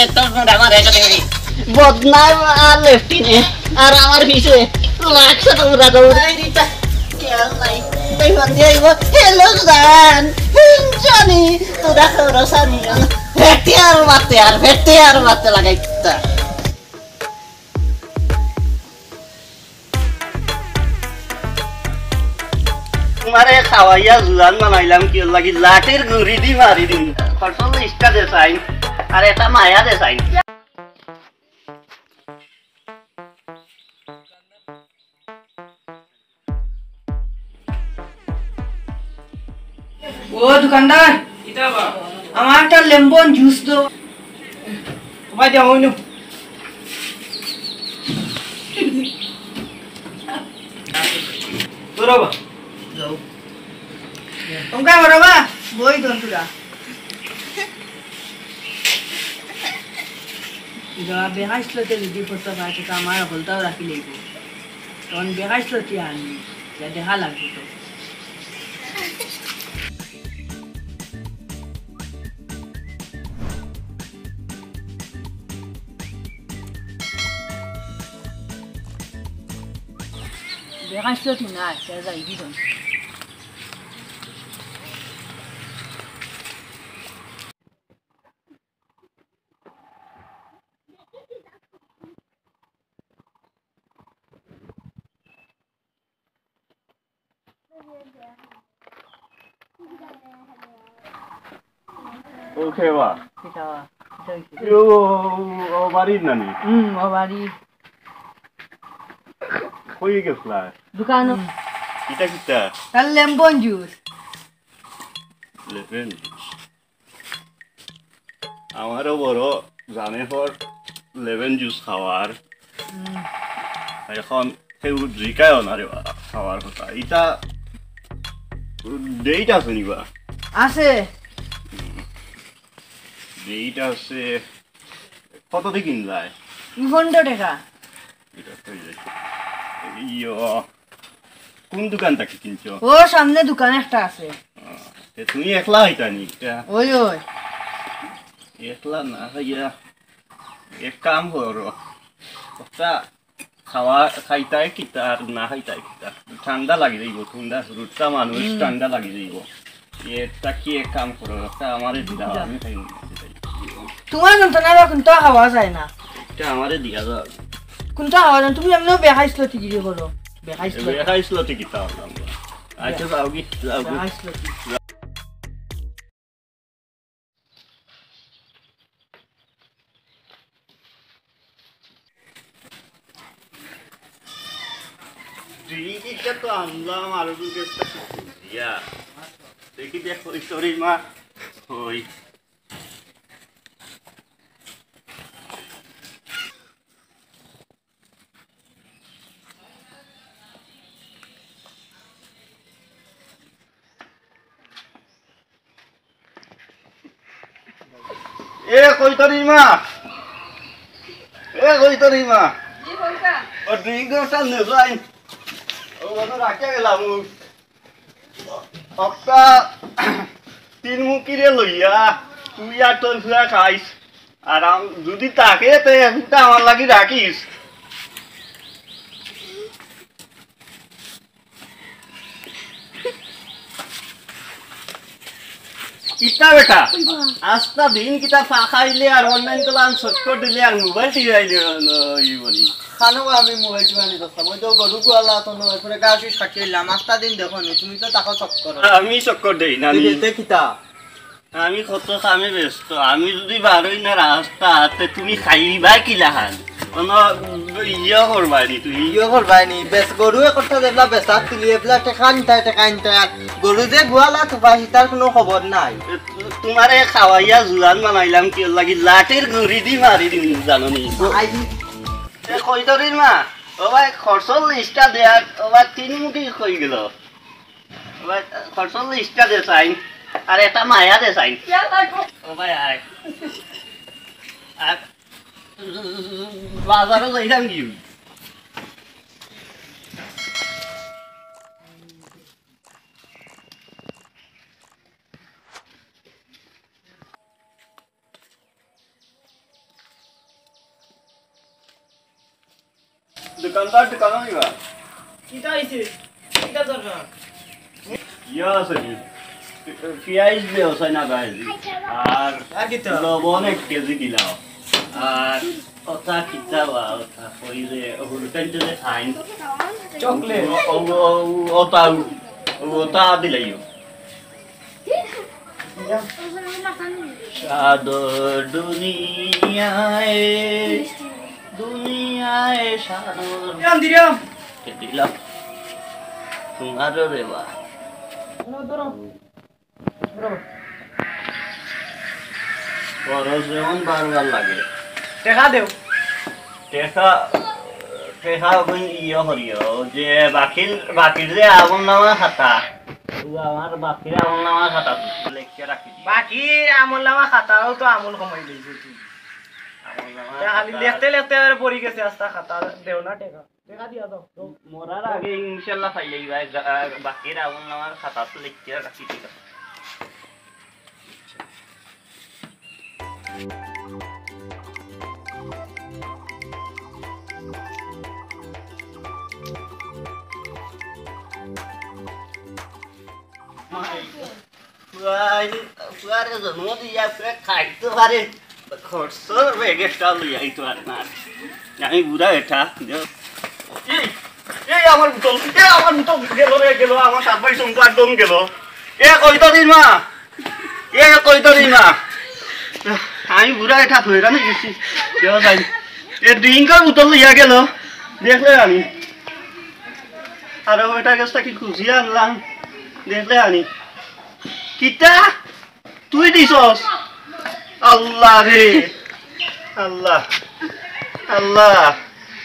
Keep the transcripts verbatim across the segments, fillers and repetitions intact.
তোর মুখ আমার এখানে নেই। বদনাম আর লেফটিনে, আর আমার পিছে লাখ শত উড়া দৌড়। এই রিতা, খেয়াল নাই। এই বাদ দিয়ে আইব, "হ্যালো জান, হিংসানি, তোরা খরসানি।" ভেটিয়ার মাতে আর ভেটিয়ার মাতে লাগাইতা। তোমারে খাওয়াইয়া জুয়ান বানাইলাম, কিওর লাগি লাঠির গুড়ি দি মারি দিমু। খরচর ইস্টা দে চাইন, আর এটা মায়া দে চাইন। ও দোকানদার, কিতা বা? আমার একটা লেমন জুস দো। ভাই, দেও অইনু। ধরো বা। যাও। তোমরা করো বা, বই দন্তুরা। ইদা বেহাইসলতে লিডি করতে পারে, তো আমার হলতাও রাখি লইব। তখন বেহাইসলতি আনি, যা দেখা লাগবে তো। বেহাইসলতি না, যা যাই দিদন। ও খেবা। কিতা বা? কিতা অইছে? ইয়ো, ও বাড়ির নানি? হুম, ও বাড়ি। কই গেছলা? দোকানো। কিতা কিতা? তার লেমন জুস। Lemon juice. আমারও বড় জানে পর লেমন জুস খাওয়ার। হুম। এখন কেউ জিকায়ও না রে বা, খাওয়ার কথা। ইটা ডেট আছে নি বা? আছে। ডেট আছে। কত দি কিনলায়? পনেরো টাকা। ইটা তো অই যায়। ইয়ো, কোন দোকান থাকি কিনছো? ও সামনে দোকান একটা আছে। আহ, তে তুমি একলা খাইতায় নি ইটা? ওই, ওই। একলা না খাইয়া এক কাম করো, একটা খাওয়া খাইতায় কিতা আর না খাইতায় কিতা? ঠান্ডা লাগি যাইব, ঠান্ডা রুটটা মানুষ হুম। ঠান্ডা লাগি যাইব। এটা কি এক কাম করো, একটা আমারে দিলা, আমি খাই নি। তোমার যন্ত্রণা বা কোনটা খাওয়া যায় না। এটা আমারে দিয়া দাও। কোনটা খাওয়া যায় না? তুমি এমনিও বেহাইসলতি গিরি করো। বেহাইসলতি। বেহাইসলতি কিতা করলাম? আচ্ছা, যাও কি, যাও কি। বেহাইসলতি। ড্রিঙ্ক ইটা তো আনলাম, আরো দুই কেসটা দিয়া। দেখি দেখ, ওই শরীর মা, ওই। এ কইতরির মা, এ কইতরির মা, জি, কইতা? ও ড্রিঙ্ক ওটা নে যাই, ও ওটা রাখিয়া গেলাম। একটা তিন মুখিরে লইয়া তুই আর তোর ফুয়া খাইস, আর আম-, যদি থাকে তে একটা আমার লাগি রাখিস। কিতা বেটা? আস্তা দিন কিতা চা খাইলে আর online class চক্কর দিলে আর মোবাইল টিপাইলে, ই বলি। খানো আমি মোবাইল টিপানি করতাম, ওই তো গরু গোয়ালা তো নয়, পরে গা শুষ খাটিয়ে এলাম, আস্তা দিন দেখো নি, তুমি তো তাকে চক্কর। আমি চক্কর দেই না, তুই আমি দেইতে কিতা? আমি কত কামে ব্যস্ত, আমি যদি বারই না রাস্তা, তে তুমি খাইবা কিলাখান? কোনো ইয়ে করবায় নি তুমি? ইয়ে করবায় নি? বেশ, গরু একটা দেখলা বেচাত তুলি, এবলা টেকা আনতায়, টেকা আনতায়, আর গরু যে গোয়ালা তুপাই, তার কোনো খবর নাই। এ, তু-, তোমারে খাওয়াইয়া জুয়ান বানাইলাম, কিওর লাগি লাঠির গুড়ি দি মারি দিমু, জানো নি? আই- এ, কইতরির মা, ও ভাই, খরচর লিস্টটা দেয়ার, ও ভাই, তিন মুখী কই গেল? ও ভাই, খরচর লিস্টটা দে চাইন, আর এটা মায়া দে চাইন। ও ভাই, আয়। আর বাজারো যাইতাম কি? দোকানদার, দোকানো নিবা? কিতা অইছে? কিতা দরকার? ইয়া আছে নি? পিয়াইজ দে, হোসাইন আধা কেজি। আর আর কিতা? লবণ এক কেজি দিলাও। আর ওটা কিতা বা, ওটা কইলে, ওগুলো টেনশনে খাইন। চকলেট। ও, ও, ও, ওটা, ওটা দিলাইও। সাদর দুনিয়ায়, দুনিয়ায় সাদর। দিলাম, দিলাম। দিলাম। তোমারও রে বা। ধরো, ধরো। ধরো। খরচ যেমন বারবার লাগে। টেকা দেও। টেকা, টেকা ওখান ইয়ে করিও, যে বাকির, বাকির যে আমল নামা খাতা, ও আমার বাকির আমল নামা খাতা লেখিয়া রাখি দিও। বাকির আমল নামা খাতাও তো আমল কমাই লইছে তুই। আমল নামা তা খালি খাতা। লেখতে লেখতে এবারে পড়ি গেছে আস্তা খাতা, দেও না টেকা। টেকা দিয়া দাও, দাও। মরার আগে ইনশাল্লাহ পাই যাইবা, বাকির আমল নামার খাতা তো লেখিয়া রাখি দিও। ফুয়াই, ফুয়ারে জন্ম দিয়া ফুয়া খাইতো পারে, খরচর ব্যাগ একটা লইয়া আইতো পারে না। আমি বুড়া বেটা, দেও। এই, এই আমার বোতল, এ আমার বোতল গেল রে, গেল, আমার সাত ভাই শঙ্কু একদম গেল। এ কই তো দিন মা, এ কই তো দিন মা। আমি বুড়া বেটা হয়রান অই গেছি। দেও যাই। এ ড্রিঙ্কর বোতল লইয়া গেল, দেখলে আমি। আর ওইটা গেছটা কি খুঁজিয়া আনলাম, দেখলে আনি। কিতা? তুই দিছস? আল্লাহ রে, আল্লাহ, আল্লাহ।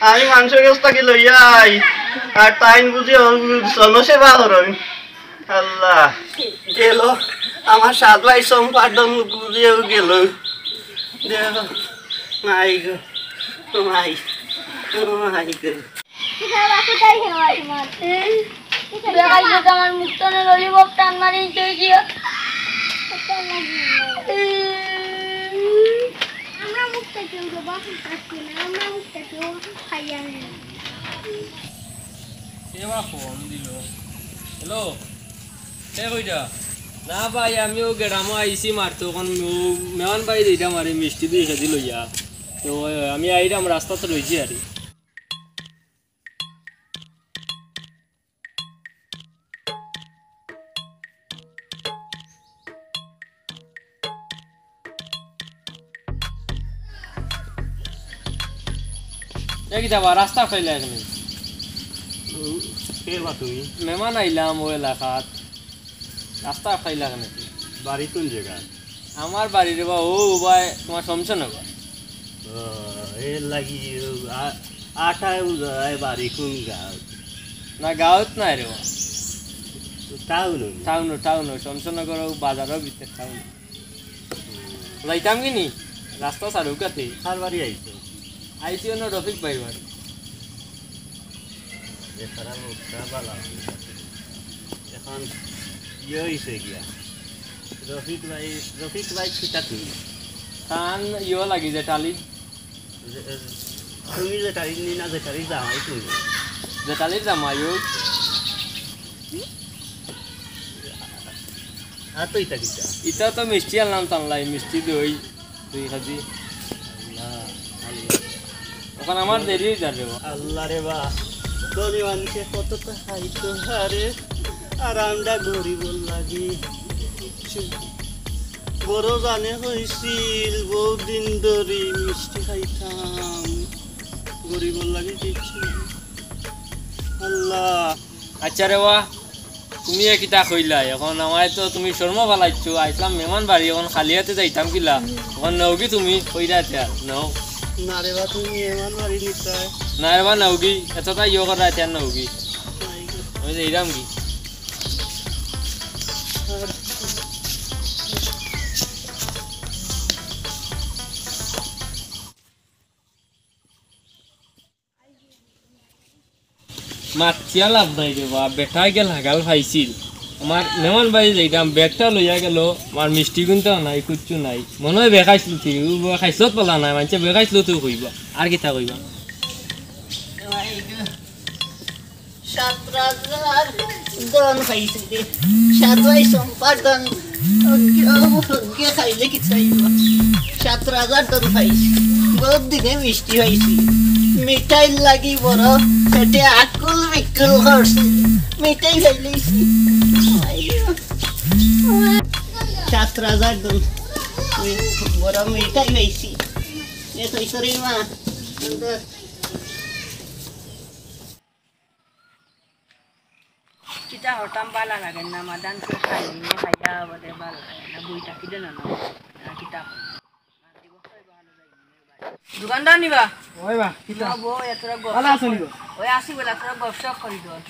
আমি মানষর গেছ থাকি লইয়া আই, আর তাইন বুঝি ও জনসেবা করইন। আল্লাহ, গেল আমার সাত ভাই সম্পাদন বুঝিও গেল। দেখ, মাই গো, মাই, মাই গো। কিতা বা কোথায় হেওয়া তোমার? এই, কিতা বেকার বা? করতে আমার মুখ তো না ললিপপ টান মারি চলে গিয়া। আমরা মুখটা কেউ দেবো, আজকে না, আমরা মুখটা কেউ খাইয়া নেই। কে বা ফোন দিল? হ্যালো, কে কইরা? না ভাই, আমি ও গেরামো আইছি মারতো, এখন ও মেহমান ভাই যেটা মারি মিষ্টি দুই কেজি লইয়া। তো আমি আইরাম, রাস্তাত রইছি আর। এ কিতা বা, রাস্তা খাইলা এখানে? কে বা তুমি? মেহমান আইলাম ও এলাকাত। রাস্তা খাইলা কেনে? বাড়ি কোন জায়গা? আমার বাড়ি রে বা, ও ভাই, তোমার শমশেরনগর। ও, এর লাগি, ও, আ-, আটায় বুঝায় বাড়ি কোন গাঁও? না, গাঁওত নাই রে বা। তো টাউন হইল? টাউন, টাউন, শমশেরনগর ও বাজারর ভিতরে টাউন। যাইতাম কি নি? রাস্তা ছাড়ুক আতে। কার বাড়ি আইছো? আইছি অন্য রফিক ভাইর বাড়ি। এ খারাপ অবস্থা, বালা। এখন ইয়ে হইছে গিয়া। রফিক ভাই, রফিক ভাই কিতা তুমি? তান ইয়ে লাগি যে টালি। যে, এ, তুমি যে টালি নি না, যে টালি জামাই তুমি। যে টালির জামাই ও। আর তো ইতা কিতা? ইতা তো মিষ্টি আনলাম তানলাই, মিষ্টি দই, দুই কেজি। আল্লাহ, আল্লাহ। ওখানে আমার দেরি হয়ে যাবে। আল্লাহ রে বা, ধনী মানুষে কত তো খাইতো পারে, আর আমরা গরিবর লাগি কিচ্ছু। বড় জানে কইছিল, বহুত দিন ধরি মিষ্টি খাইতাম, গরিবর লাগি কিচ্ছু নাই। আল্লাহ। আচ্ছা রে বা, তুমি এ কিতা কইলা? এখন আমায় তো তুমি শর্মা ফালাইছো, আইসলাম মেহমান বাড়ি, এখন খালি হাতে যাইতাম কিলা? এখন নেওগি তুমি, কইরা আচ্ছা, নেও। না রে বা, তুমি মেহমান বাড়ি নিতায়। না রে বা, নেওগি, এতটা ইয়ে করা আচ্ছা, নেওগি। নাই গো। আমি যাইরাম কি? আর মাতিয়া লাভ নাই রে বা, বেটায় গেল হাগাল পাইছিল। আমার মেহমান বাড়ি যাইতাম, ব্যাগটা লইয়া গেল, আমার মিষ্টি গুনতাও নাই, কিচ্ছু নাই। মনে হয় বেখাইছিল তুই, ও বেখাইছিল বলা নাই, মানছে বেখাইছিল তুই কইবা, আর কিতা কইবা? সাত রাজার ধন পাইছি রে, সাত ভাই সম্পার ধন। অগ্গে, অগ্গে খাইলে কিতা অইবো? সাত রাজার ধন পাইছি। বউত দিনে মিষ্টি পাইছি। মিঠাইর লাগি বড় পেটে আকুল বিকুল করছি। মিঠাই খাইলিছি। সাত রাজার ধন। বড় মিঠাই পাইছি। এ তুই তোর মা। কিতা হরতাম বালা লাগে না, মাদান করে খাই, নিয়ে খাইয়া বাদে বালা লাগে না, বই থাকি দেন না, না কিতা। দোকানদার নিবা? ওই বা, কিতা? না বউ, এতটা গপ বালা আছো নি বা? ওই আসি বলে, এতটা গপশপ করি দল।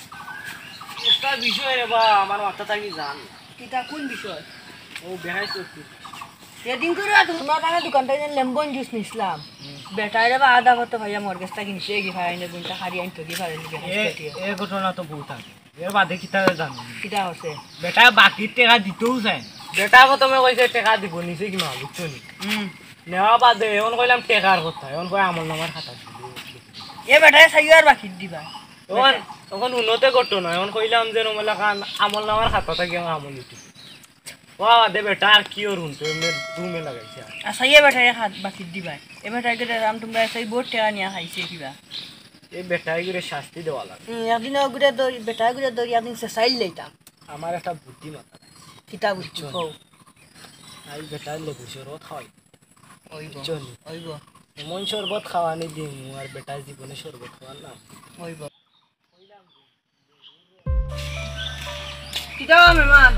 একটা বিষয় রে বা, আমার মাথা থাকি জান। কিতা, কোন বিষয়? ও বেহাই সত্যি। সেদিন করে আর তোমার কানে দোকানটা যে লেমন জুস নিছিলাম। হুম। বেটায় রে বা আধা কত ভাইয়া মোর গেছ থাকি নিছে কি ভাই, এনে গুনটা হারি আনতো কি ভাই, এনে বেহাই এ, সত্যি। এ ঘটনা তো বউত আগে। এর বাদে কিতা জানো? কিতা হচ্ছে? বেটা বাকির টেকা দিতেও চায় না। বেটা প্রথমে কইছে টেকা দিব, নিছে কি মা, বুঝছো নি? হুম। নেওয়া বাদে এখন কইলাম টেকার কথা, এখন কয় আমল নামার খাতা দিবো। এ বেটায় চাইও আর বাকির দিবা। এখন, এখন উন্নতে করতো না, এখন কইলাম যে রুমেলা খান আমল নামার খাতা থাকি আমার আমল নিতে। ওয়া দে বেটা, আর কি ওর হুনতো, এমনি রুমে লাগাইছে আর। আচ্ছা, এ বেটায় এক হাত বাকির দিবা। এ বেটায় গেলে রাম তোমরা সেই বোর্ড টেকা নিয়ে খাইছে কিবা। এ বেটায় গেলে শাস্তি দেওয়া লাগে। হুম, একদিন ওগুলো দৌড়ি, বেটায় গুলো দৌড়ি একদিন সে সাইল লইতাম। আমার একটা বুদ্ধি মাথা। কিতা বুদ্ধি বুঝছো? কও। আই বেটায় লেবু শরবত খাওয়াই। ওইব, বুঝছো নি? ওইব। এমন শরবত খাওয়ানি দিমু, আর বেটায় জীবনে শরবত খাওয়ার না। ওইব। কিতা বা মেহমান?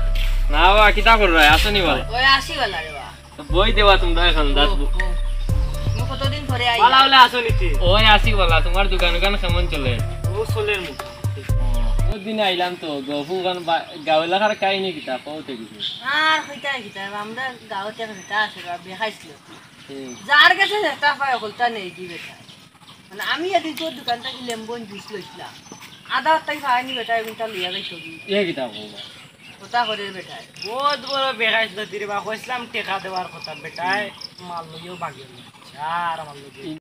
না বা, কিতা কররায়? আছো নি বালা? ওই আসি বালা রে বা। তো বই দেবা তোমরা এখন, ও, দাঁত বু- ও। তুমি কতদিন পরে আইলা? বালা বালা আছো নি তি? ওই আসি বালা, তোমার দোকান উকান কেমন চলে? ও চলের মতো। ও দিন আইলাম তো, গফু গান বা-, গাঁও এলাকার কাহিনী কিতা, কও তো কিছু। আর কইতা কিতা, আমরা গাঁওতে একটা আছে বা, বেহাইছিল। হুম। যার গেছে যেটা পায়, হকলতা নেই কি বেটা। মানে, আমি এদিন তোর দোকান থাকি লেমন জুস লইছিলাম। আধা তাই খায়নি বেটা, এগুনটা লইয়া যাইতো কি? এ কিতা কও বা? কথা করে বেটায়। বহুত বড় বেকাইছিল রে বা, কইছিলাম টেকা দেওয়ার কথা, বেটায় হুম। মাল লইয়াও বাগিয়ে লইছে। আর আমার লগে।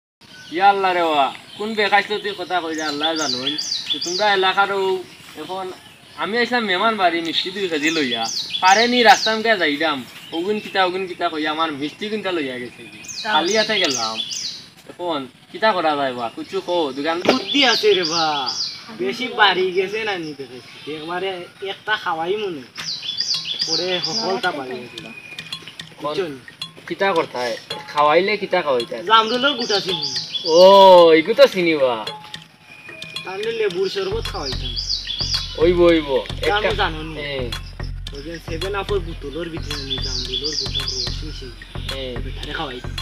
ইয়া আল্লাহ রে বা, কোন বেকাইছিল তুই কথা কইলে আল্লাহ জানোইন। তো তোমরা এলাকারও এখন আমি আইছিলাম মেহমান বাড়ি, মিষ্টি দুই কেজি লইয়া। পারেনি রাস্তা মুখে যাইলাম, ওগুন কিতা, ওগুন কিতা কইয়া আমার মিষ্টি কিনটা লইয়া গেছে। তা খালি হাতে গেলাম। এখন কিতা করা যায় বা? কুচু কও, দোকান বুদ্ধি আছে রে বা। বেশি বাড়ি গেছে না নি দেখে। একবারে একটা খাওয়াই মনে। পরে হকলতা বাড়ি গেছে। কোন বুঝছো নি? কিতা করতায়? খাওয়াইলে কিতা খাওয়াইতায়? জামরুলর গুটা চিনি। ও, ইগু তো চিনি বা। তাহলে লেবুর শরবত খাওয়াইতাম। ওইব, ওইব। তা আমি একটা জানো নি? হ্যাঁ। ওই যে সেভেন আপর বোতলর ভিতরে নি জামরুলর গুটার রস মিশে হ্যাঁ। বেটারে খাওয়াইতাম।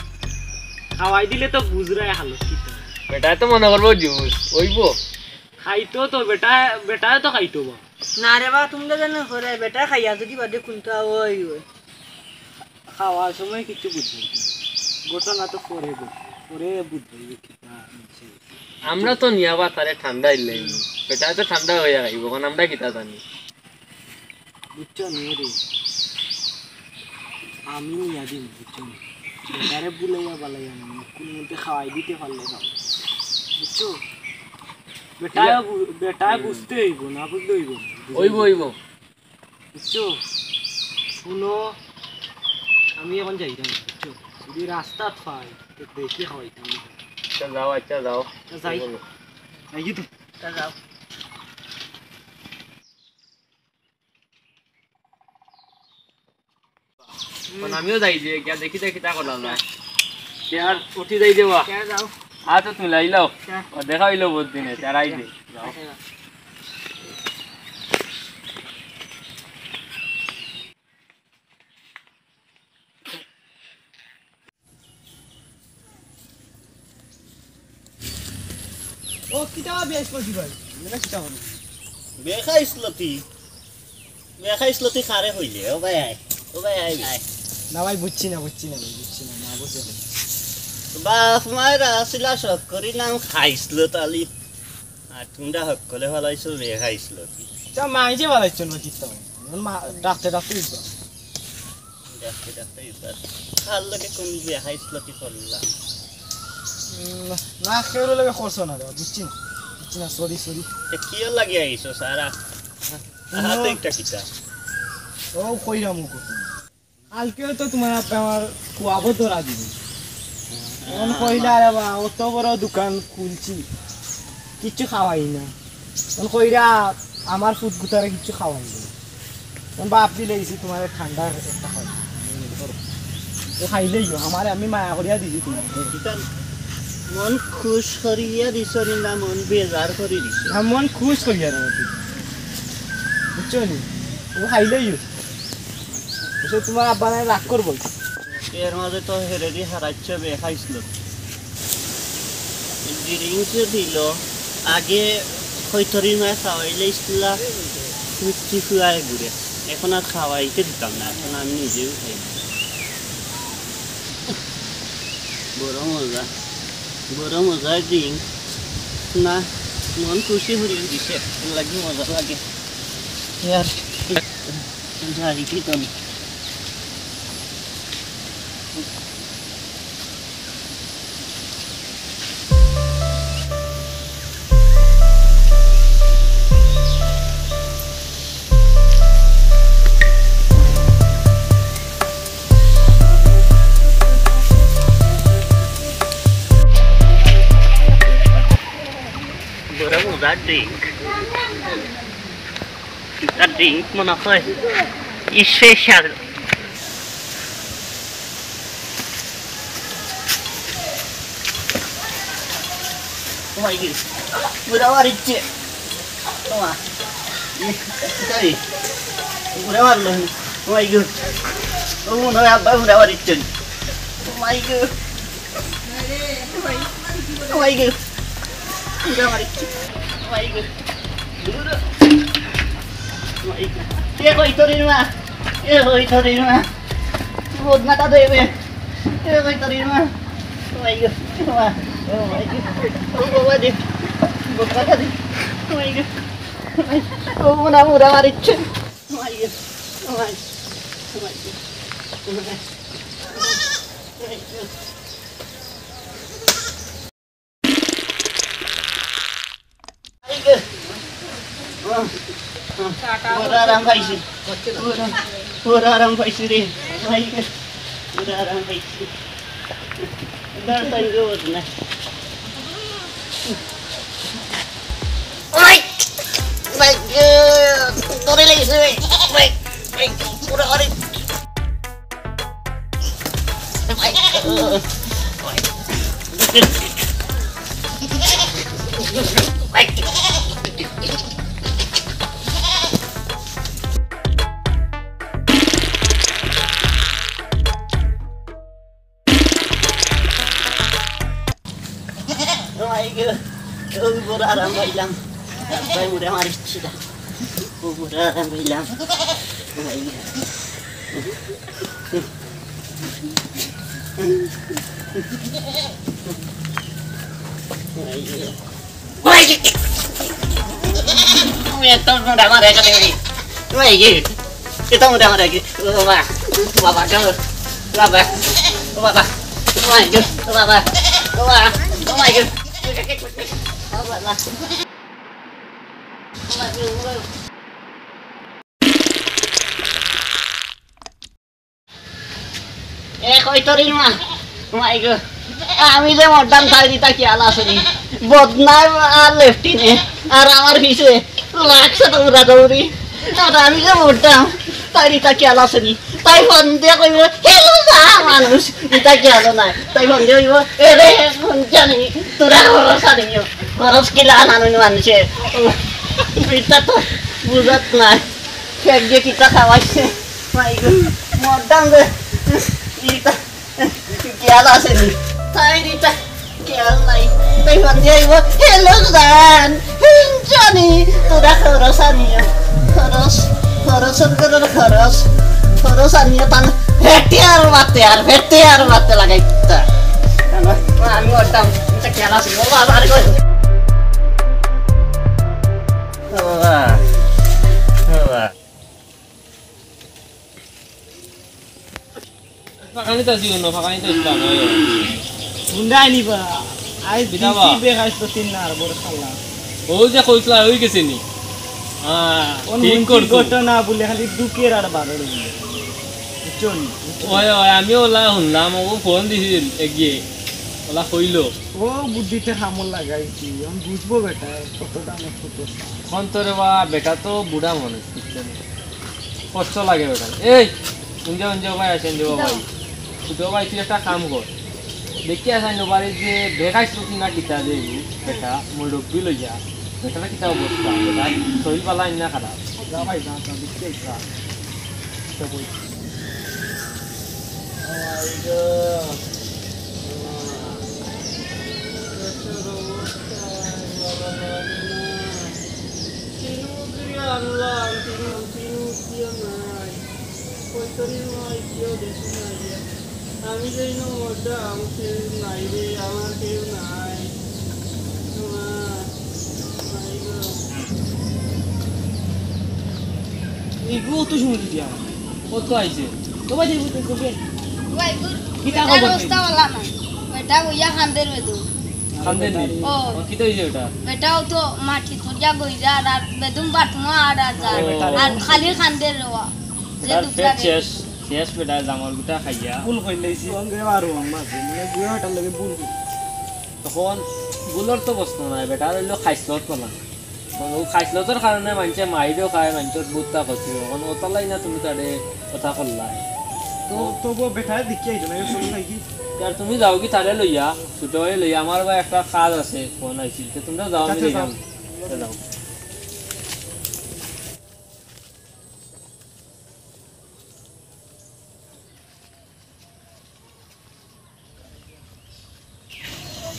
খাওয়াই দিলে তো বুঝরায় হালত কিতা। বেটায় তো মনে করবো জুস, ওইব। খাইতো তো বেটা, বেটায় তো খাইতো বা। না রে বা, তোমরা জানো করে বেটা খাইয়া যদি বাদে কোনটা ওই ওই। খাওয়ার সময় কিছু বুঝবো না। ঘটনা তো পরে ঘটবে, পরে বুঝবো যে কিতা হইছে। আমরা তো নিয়া বা তারে ঠান্ডা ইলাই। হুম। বেটায় তো ঠান্ডা হইয়া খাইব, এখন আমরা কিতা জানি। বুঝছো নি রে? আমি নিয়া দিমু, বুঝছো নি? বেটারে বুলাইয়া বালাইয়া আনমু, কোন মতে খাওয়াই দিতে পারলে না। বুঝছো? বেটায় ইয়া। বু-, বেটায় হুম। বুঝতে হইব, না বুঝলে হইব না। ওইব, ওইব। বুঝছো? শুনো, আমি এখন যাইতাম, বুঝছো? যদি রাস্তাত পাই, তো দেখি খাওয়াইতাম। আচ্ছা, যাও, আচ্ছা, যাও। তা যাই। বলো। যাই তো। তা যাও। এখন আমিও যাই যে, গিয়া দেখি, দেখি তা করলাম না। কে আর উঠি যাই দেবা। কে যাও। আচ্ছা, তুমি লাইলাও। কে? ও, দেখা হইলো বহুত দিনে, কে আর আই দে। যাও। আচ্ছা, যাও। ও, কিতা বেশ করছি ভাই? এটা কিতা হলো? বেখাইছলতি। বেখাইছলতি খারে হইলে, ও ভাই আয়। ও ভাই আয়, আয়। না ভাই, বুঝছি না, বুঝছি না ভাই, বুঝছি না, না বুঝে ভাই। বাপ মায়ের আসিলা শখ করি নাম খাইছলত আলি। আর তোমরা হক্কলে ফালাইছো বেখাইছলতি। তা মাইজে ফালাইছো না কিতা? মা-, ডাকতে ডাকতে উঠবা। দেখতে দেখতে এবার কার লগে কোন বিয়া হাইছলতি করলাম। উম, না, কেউর লগে করছো না রে, বুঝছি না। না, সরি, সরি। এ, কিওর লাগি আইছো, সারা? আহা, তো একটা কিতা। ও, কইরাম ও কথা। কালকেও তো তুমার আব্বা আমার খুয়াবো ধরা দিবি। অখন কইলা, "আরে বা, অত বড় দোকান খুলছি, কিচ্ছু খাওয়াই না।" অখন কইরা, "আমার ফুত গুতারে কিচ্ছু খাওয়াই না।" অখন বাপ দিলে ইসি তুমার ঠান্ডা একটা খাই। ও খাইলেই গো, আমারে আমি মায়া করিয়া দিছি তুমার। মন খুশ করিয়া দিছনি না মন বেজার করি দিছে? না, মন খুশ করিয়া রে তুই। বুঝছো নি? ও খাইলেই গো। বুঝছো, তুমার আব্বা নাই রাগ করবো। এর মাঝে তো হেরেডি হারাইছে বে খাইছিল। ড্রিঙ্কস দিল। আগে খৈতরি মায় খাওয়াইলে ইসলা ফুচকি খুয়ায় ঘুরে। এখন আর খাওয়াইতে দিতাম না, এখন আমি নিজেও খাই। বড় মজা, বড় মজা ড্রিঙ্ক। না, মন খুশি হয়ে দিছে, এর লাগি মজা লাগে। ইয়ার, যাই কি তো। বড় মজার ড্রিঙ্ক। এটা ড্রিঙ্ক মনে হয় স্পেশাল। Oh my God, ঘুরে মারিচ্ছে। ও মা, এই, ঘুরে মারলো। Oh my God, ও মনে হয় আব্বা ঘুরে মারিচ্ছেন। Oh my God, oh my God, ঘুরে মারিচ্ছে। Oh my God, ঘুরে। Oh my God, এ কই তোর মা? এ কই তোর মা? বদনাটা দেবে। এ কই তোর মা? Oh my God, মা। Oh my God, ও বাবা রে। বদনাটা দে। Oh my God, ও মনে হয় ঘুরে মারিচ্ছে। Oh my God, oh my God, oh my God, oh my God। বড় আরাম পাইছি। বড়, বড় আরাম পাইছি রে। বড় আরাম পাইছি। দর তাই গো না। ওই! ভাই, এ, ধরে লেগেছে রে। ভাই, ভাই, পুরো অনেক। ভাই, ভাই। Oh my God, ও বড় আরাম পাইলাম। ভাই, মুড়ে মারিচ্ছি না। ও বড় আরাম পাইলাম। Oh my God। Oh my God। ওই তো মুড়া মারে এখানে উড়ি। ওই কি? এ তো মুড়া মারে কি? ও বাবা। বাবা, চলো। বাবা। ও বাবা। Oh my God। ও বাবা। ও বাবা। Oh my God। ও বাবা। এ কই তোর মা? মাই গো, আমি যে মরতাম তাই দিতা খেয়াল আছে নি? বদনাম আর লেফটিনে, আর আমার পিছে লাখ শত উড়া দৌড়ি। আর আমি যে মরতাম তাই দিতা খেয়াল আছে নি? তাই ফোন দিয়া কইব, "হ্যালো দা মানুষ", দিতা খেয়াল নাই। তাই ফোন দিয়া কইব, "এরে ফোন জানি, তোরা খরচ আনিও, খরচ কিলা আনানো মানুষে।" ইটা তো বুঝত নাই। ফেক দিয়ে কিতা খাওয়াইছে? মাই গো, মরতাম রে। ইটা খেয়াল আছে নি? তাই ইটা খেয়াল নাই। তাই ফোন দিয়া আইব, "হ্যালো জান, জানি, তোরা খরচ আনিও। খরচ, খরচ, খরচ, খরচ আনিও।" তান ফেটে আর মাতে আর, ফেটে আর মাতে লাগাই। আমি মরতাম, ইটা খেয়াল আছে। ও বাবা, আরে কই? ও বাবা, ও বাবা। ফাঁকানি তো জীবন, ফাঁকানি তো ইসলাম, ওই। হুন্ডা আইনি বা। আই বিটা বা। বিসি বেকাইস তো তিন না, আর বড় খালা। ও যে কইছলা, অই গেছে নি? আহ, অন ঠিক মন্ত্রীর করছো। ঘটনা বলে খালি দুঃখের আর বারো রইল। বুঝছো নি? ওই, ওই, আমিও ওলা শুনলাম, ও ফোন দিছিল এগিয়ে, ওলা কইলো। ও বুদ্ধিতে হামল লাগাইছি, আমি বুঝবো বেটা, কত দামে কত। এখন তো রে বা, বেটা তো বুড়া মানুষ, বুঝছো নি? কষ্ট লাগে বেটা। এই, উঞ্জা, উঞ্জা ভাই, আসেন যে ভাই। ছোট ভাই, তুই একটা কাম কর। দেখি আসাইন বাড়ি যে বেকাইছ তুই না কিতা যে, বেটা, মুরব্বি লইয়া। বেটার কিতা অবস্থা? বেটা, শরীর বালা না খারাপ? যা ভাই, যা, যা, দেখি যা। কিতা কই? তিন উগরে আনলাম, তিন, তিন উগরে নাই। কইতনি নাই, কেউ দেখি নাই। আমি যেই না মরতাম, কেউ নাই রে, আমার কেউ নাই। মা, নাই গো। ইগু তো শুনে দিদি আমার। কত আইছে? তো ভাই, দেখবো, দেখবো, দেখবো। ভাই, গুড। কিতা বেটার খবর? অবস্থা ভালা নাই। বেটা বইয়া কান্দের বেদু। কান্দের নি? ও। ও, কিতা অইছে বেটা? বেটাও তো মাটি তুলিয়া গইরা আর, আর বেদুম বাথরুমো আর আর যায়। ও। আর খালি কান্দের রওয়া। যে বেটার দুখ পেট লাগে। শেষ, শেষ বেটা জামার গুটা খাইয়া। ভুল কইলাইছি। সঙ্গে আর আমার, মানে, বুয়া বেটার লগে ভুল কইলাইছি। তখন ভুলর তো প্রশ্ন নাই, বেটার অইলো খাইছলত বালা। ও খাইছলতর কারণে মানষে মাইরও খায়, মানষর বুদ্ধা ক্ষতি হয়। এখন ওতালাই না তুমি তারে কথা করলা। তো তবুও বেটায় দেখি আইতো না, এই চলে নাকি? আর তুমি যাও কি তারে লইয়া, ছোট ভাই লইয়া, আমার ভাই একটা কাজ আছে, ফোন আইছিল। তো তোমরা যাও, আমি আচ্ছা, যাও। যাইরাম। তো যাও।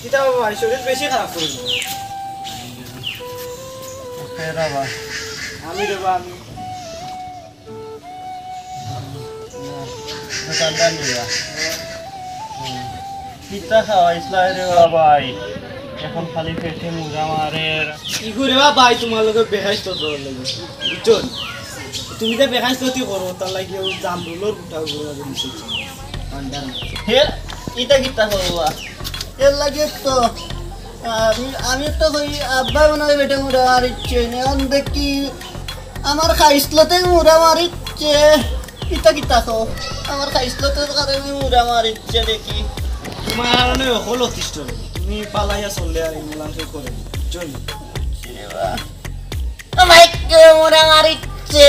কিতা বাবা, এই শরীর বেশি খারাপ করি। ওকে রে বাবা। আমি রে বাবা, আমি। দোকানদার নিবা। হুম। কিতা খাওয়াইছলা রে বাবা? এখন খালি পেটে মুড়া মারে। কি করে বাবা, ভাই, তোমার লগে বেহাইস তো তোর লগে। বুঝছো? তুমি যে বেহাইস তো তুই করো, তার লাগি ও জামরুলর গুটা গুটা মাঝে মিশে। হে, ইটা কিতা করবা? এর লাগি তো আমি, আমি তো কই, আব্বা মনে হয় বেটা মুড়া মারিচ্ছে। এখন দেখি আমার খাইছলতে মুড়া মারিচ্ছে। ইটা কিতা কও? আমার খাইছলতে কারে মুড়া মারিচ্ছে দেখি। তোমার কারণে হলো তিষ্ট। তুমি পালাইয়া চললে আর ইমলাম করে। চল। ও ভাই, কে মুড়া মারিচ্ছে?